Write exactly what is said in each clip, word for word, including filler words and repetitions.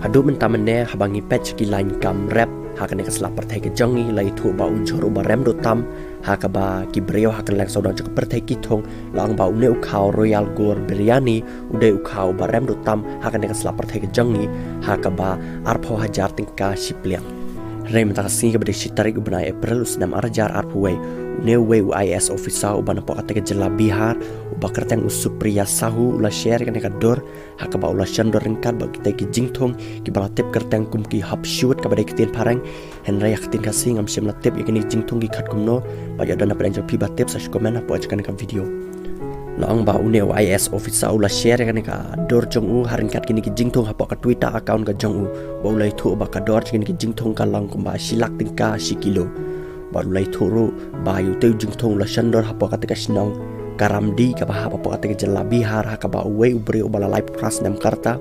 Haduh mynta mynne haba ngi peit sha ki line kam rep ha kane ka sla pyrthei ka jong ngi, la ïathuh ba u jhur uba rem duh tam ha kaba ki briew ha kylleng sawdong jong ka pyrthei ki thung, la ong ba une u khaw Royal Gour Biryani u dei u khaw uba rem duh tam ha kane ka sla pyrthei ka jong ngi ha kaba arphew hajar tyngka shi pliang. Hynrei mynta ka sngi kaba dei shi tarik u bnai April u snem ar hajar arphew wei, une uwei u I A S officer uba napoh katei ka jylla Bihar uba kyrteng u Supriya Sahu u la share ïa kane ka dur ha kaba u la shon dur ryngkat bad kitei ki jingthung kiba la tip kyrteng kum ki hopshoot kaba dei ktien phareng. Hynrei ha ka ktien Khasi ngam shym la tip ïa kine ki jingthung ki khot kumno, bad ïoh don na pdeng jong phi ba tip sa shu comment hapoh jong kane ka video. La ong ba une u I A S officer u la share ïa kane ka dur jong u ha ryngkat kine ki jingthung hapoh ka Twitter account ka jong u, ba u la ïathuh ba ka dor jong kine ki jingthung ka long kumba shi lak tyngka shi kilo. Bad u la ïathuh ruh ba ïa utei u jingthung u la shon dur hapoh katei ka shnong Karamdi kaba hap hapoh katei ka jylla Bihar ha kaba uwei u briew uba la laiphew phra snem ka rta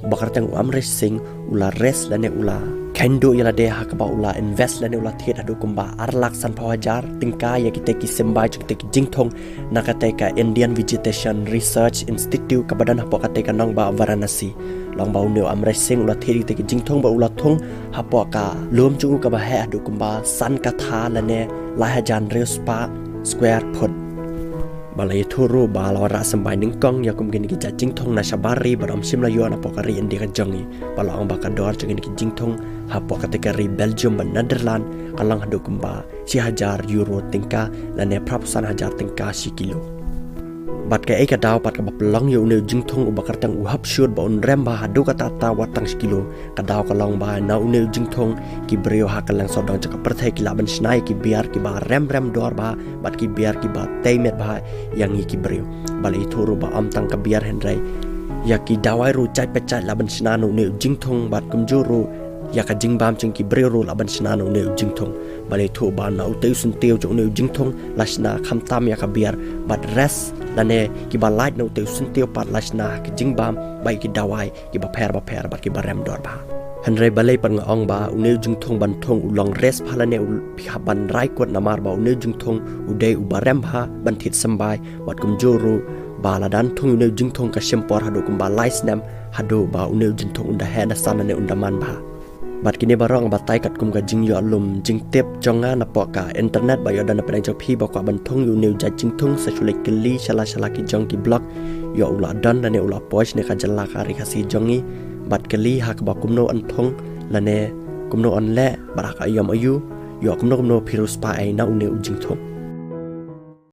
uba kyrteng u Amresh Singh u la raise lane u la kheiñ duh ïa lade ha kaba u la invest lane u la thied haduh kumba ar lak sanphew hajar tyngka ïa kitei ki symbai jong kitei ki jingthung na katei ka Indian Vegetation Research Institute kaba don hapoh katei ka nongbah Varanasi. La ong ba une u Amresh Singh u la thied ïa kitei ki jingthung bad u la thung hapoh ka lum jong u kaba heh haduh kumba san katha lane lai hajar hynriew spah square foot. Ba la ïathuh ruh ba la wanrah symbai nyngkong ïa kum kine ki jait jingthung na shabar ri bad ym shym la ïoh napoh ka ri India ka jong ngi. Ba la ong ba ka dor jong kine ki jingthung hapoh katei ka ri Belgium bad Netherlands ka long haduh kumba shi hajar euro tyngka lane phra phew san hajar tyngka shi kilo. Bad kaei ka daw pat kaba pynlong ïa une u jingthung uba kyrteng u hopshoot ba un rem bha haduh katta katta wat tang shi kilo? Ka daw ka long ba na une u jingthung ki briew ha kylleng sawdong jong ka pyrthei ki lah ban shna ïa ki biar kiba rem rem dor bha bad ki biar kiba tei met bha ïa ngi ki briew. Ba la ïathuh ruh ba ym tang ka biar hynrei ïa ki dawai ruh jait pa jait lah ban shna na une u jingthung bad kumjuh ruh ïa ka jingbam jong ki briew ruh lah ban shna na une u jingthung. Ba la ïathuh ba na utei u syntiew jong une u jingthung la shna khamtam ïa ka biar bad rest lane kiba lait na utei u syntiew pat la shna ha ka jingbam bad ïa ki dawai kiba pher bapher bad kiba rem dor bha. Hynrei balei pat nga ong ba une u jingthung ban thung u long rest bha lane u hap ban rai kut namar ba une u jingthung u dei uba rem bha ban thied symbai bad kumjuh ruh ba la dang thung une u jingthung ka shim por haduh kumba lai snem haduh ba une u jingthung un da heh da san lane un da man bha. Bad kine baroh nga batai katkum ka jingïoh lum jingtip jong nga napoh ka internet ba ïoh don na pdeng jong phi ba kwah ban thung ïa une u jait jingthung sa shu leit kylli sha la sha la ki jong ki blog ïoh u la don lane u la poi shane ka jylla ka ri Khasi jong ngi bad kylli ha kaba kumno yn thung lane kumno yn leh bad ha ka aïom aïu ïoh kumno kumno phi riewspah ei na une u jingthung.